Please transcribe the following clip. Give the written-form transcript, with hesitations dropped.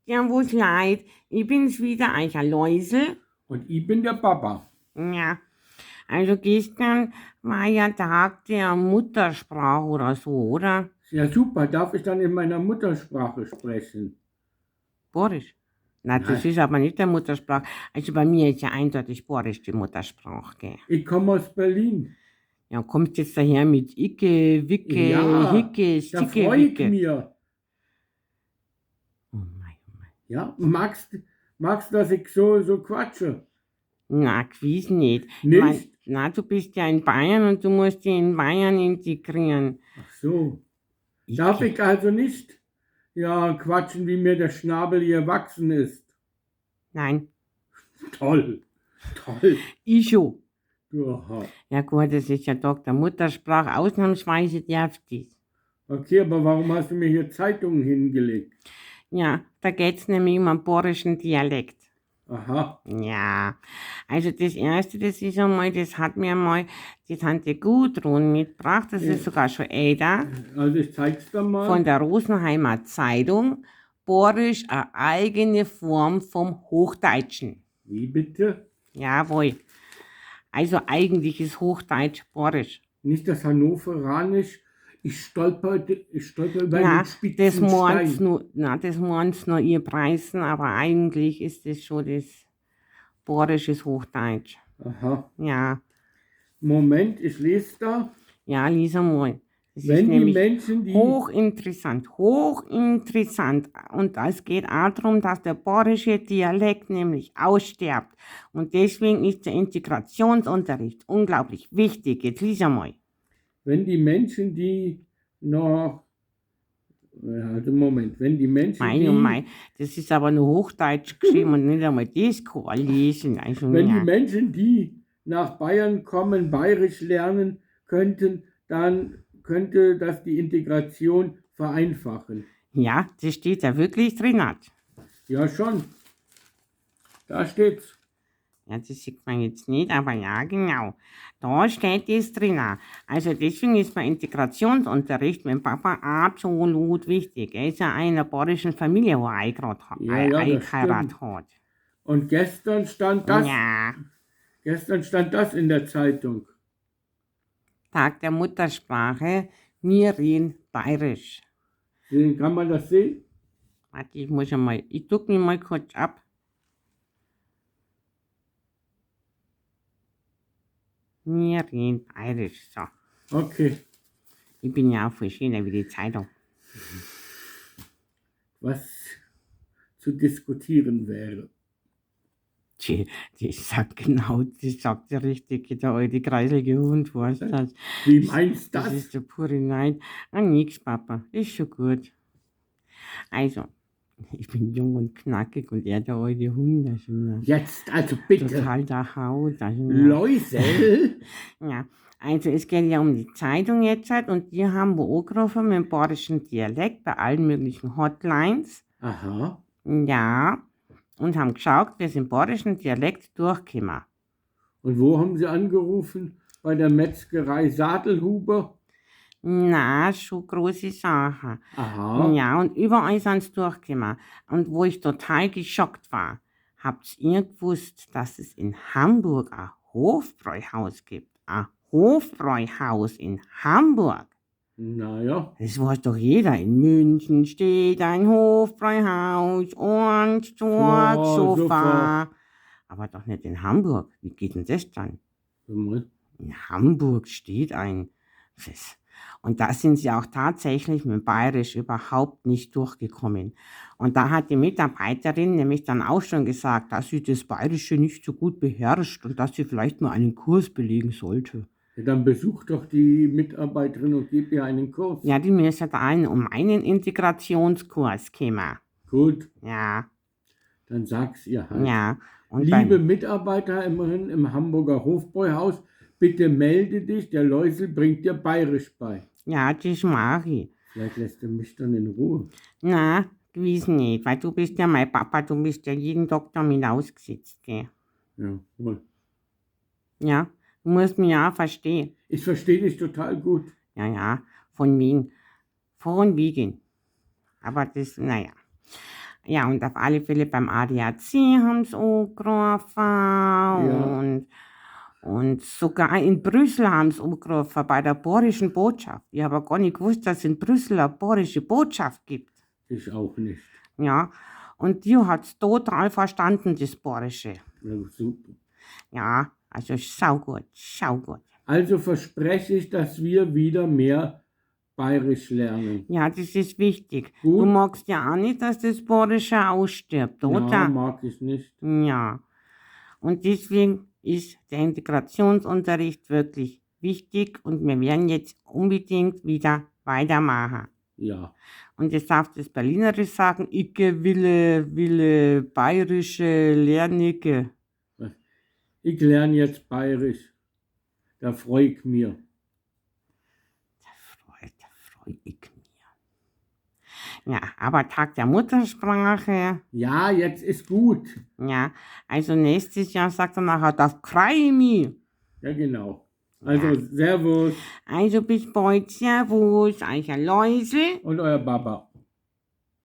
Servus Leid, ich bin's wieder, Eicher Läusel. Und ich bin der Papa. Ja, also gestern war ja Tag der Muttersprache oder so, oder? Ja, super. Darf ich dann in meiner Muttersprache sprechen? Borisch. Na, das Nein. ist aber nicht der Muttersprache. Also bei mir ist ja eindeutig Borisch die Muttersprache, gell? Ich komme aus Berlin. Ja, kommst jetzt daher mit Icke, Wicke, Ja, Hicke, da Sticke, freu ich Wicke. mir. Oh mei, oh mei. Ja, magst, dass ich so quatsche? Na, gewiss nicht. Ich mein, Nicht? na, du bist ja in Bayern und du musst dich in Bayern integrieren. Ach so. Icke. Darf ich also nicht, ja, quatschen, wie mir der Schnabel hier gewachsen ist? Nein. Toll, toll. Ich schon. Aha. Ja gut, das ist ja Tag der Muttersprache. Ausnahmsweise darf das. Okay, aber warum hast du mir hier Zeitungen hingelegt? Ja, da geht's nämlich um einen bayerischen Dialekt. Aha. Ja, also das Erste, das ist einmal, das hat mir mal die Tante Gudrun mitgebracht, das ist sogar schon älter. Also ich zeig's dir mal. Von der Rosenheimer Zeitung, Bayerisch, eine eigene Form vom Hochdeutschen. Wie bitte? Jawohl. Also eigentlich ist Hochdeutsch Bayerisch. Nicht das Hannoveranisch, ich stolper über Na, einen spitzen das meint's Stein. nur, na, das meint's nur ihr Preisen, aber eigentlich ist das schon das Bayerisches Hochdeutsch. Aha. Ja. Moment, ich lese da. Ja, lies einmal. Das ist Wenn die nämlich Menschen, die hochinteressant, hochinteressant. Und es geht auch darum, dass der bayerische Dialekt nämlich ausstirbt. Und deswegen ist der Integrationsunterricht unglaublich wichtig. Jetzt lies einmal. Wenn die Menschen, die noch, ja, also Moment, wenn die Menschen, Mei, die oh mei, das ist aber nur Hochdeutsch geschrieben und nicht einmal das kann man lesen. Also, wenn ja. die Menschen, die nach Bayern kommen, bayerisch lernen könnten, dann könnte das die Integration vereinfachen. Ja, das steht da wirklich drin. Hat. Ja, schon. Da steht's. Ja, das sieht man jetzt nicht, aber ja, genau. Da steht es drin. Also deswegen ist mein Integrationsunterricht mit dem Papa absolut wichtig. Er ist ja in einer bayerischen Familie, wo er Ja, ja, das eingeheiratet stimmt. hat. Und gestern stand das, Ja. gestern stand das in der Zeitung. Tag der Muttersprache, wir reden bayerisch. Sehen, kann man das sehen? Warte, ich muss einmal, ich duck mich mal kurz ab. Wir reden bayerisch, so. Okay. Ich bin ja auch viel schöner wie die Zeitung. Was zu diskutieren wäre. Die, die sagt genau, die sagt der richtige, der alte kreiselige Hund, weißt du das? Wie meinst du Das das? ist der pure Neid. Ah, nix, Papa, ist schon gut. Also, ich bin jung und knackig und er der alte Hund. Also, na, Jetzt, also bitte. Total der Haut. Also, ja. Läusel? Ja, also es geht ja um die Zeitung jetzt halt und die haben wo angerufen mit dem bayerischen Dialekt bei allen möglichen Hotlines. Aha. Ja, und haben geschaut, wie sie im bayerischen Dialekt durchkommen. Und wo haben sie angerufen? Bei der Metzgerei Sadelhuber? Na, schon große Sache. Aha. Ja, und überall sind sie durchgekommen. Und wo ich total geschockt war, habt ihr gewusst, dass es in Hamburg ein Hofbräuhaus gibt? Ein Hofbräuhaus in Hamburg. Naja. Das weiß doch jeder. In München steht ein Hofbräuhaus und Ja, Sofa. Sofa. Aber doch nicht in Hamburg. Wie geht denn das dann? Mal. In Hamburg steht ein. Das. Und da sind sie auch tatsächlich mit Bayerisch überhaupt nicht durchgekommen. Und da hat die Mitarbeiterin nämlich dann auch schon gesagt, dass sie das Bayerische nicht so gut beherrscht und dass sie vielleicht mal einen Kurs belegen sollte. Ja, dann besuch doch die Mitarbeiterin und gib ihr einen Kurs. Ja, die müssen da um einen Integrationskurs kommen. Gut, Ja, dann sag's ihr halt. ja. Und Liebe beim, Mitarbeiterin im Hamburger Hofbräuhaus, bitte melde dich, der Läusel bringt dir Bayerisch bei. ja, das mach ich. Vielleicht lässt er mich dann in Ruhe. Na, gewiss nicht, weil du bist ja mein Papa, du bist ja jeden Tag damit ausgesetzt, gell? Ja, wohl. Ja, du musst mich ja auch verstehen. Ich verstehe dich total gut. Ja, ja, von wegen. Von wegen. Aber das, naja. Ja, und auf alle Fälle beim ADAC haben sie angerufen und sogar in Brüssel haben sie angerufen, bei der bayerischen Botschaft. Ich habe gar nicht gewusst, dass es in Brüssel eine bayerische Botschaft gibt. Ich auch nicht. Ja, und die hat's total verstanden, das Bayerische. Ja, super. Ja, also saugut, saugut. Also verspreche ich, dass wir wieder mehr Bayerisch lernen. Ja, das ist wichtig. Gut. Du magst ja auch nicht, dass das Bayerische ausstirbt, oder? Ja, mag ich nicht. Ja. Und deswegen ist der Integrationsunterricht wirklich wichtig und wir werden jetzt unbedingt wieder weitermachen. Ja. Und jetzt darf das Berlinerisch sagen, icke wille bayerische Lernicke. Ich lerne jetzt Bayerisch. Da freu ich mir. Da freu ich mir. Ja, aber Tag der Muttersprache. Ja, jetzt ist gut. Ja, also nächstes Jahr sagt er nachher, da freu ich mich. Ja, genau. Also, Servus Also bis bald, Servus, euer Läusel. und euer Baba.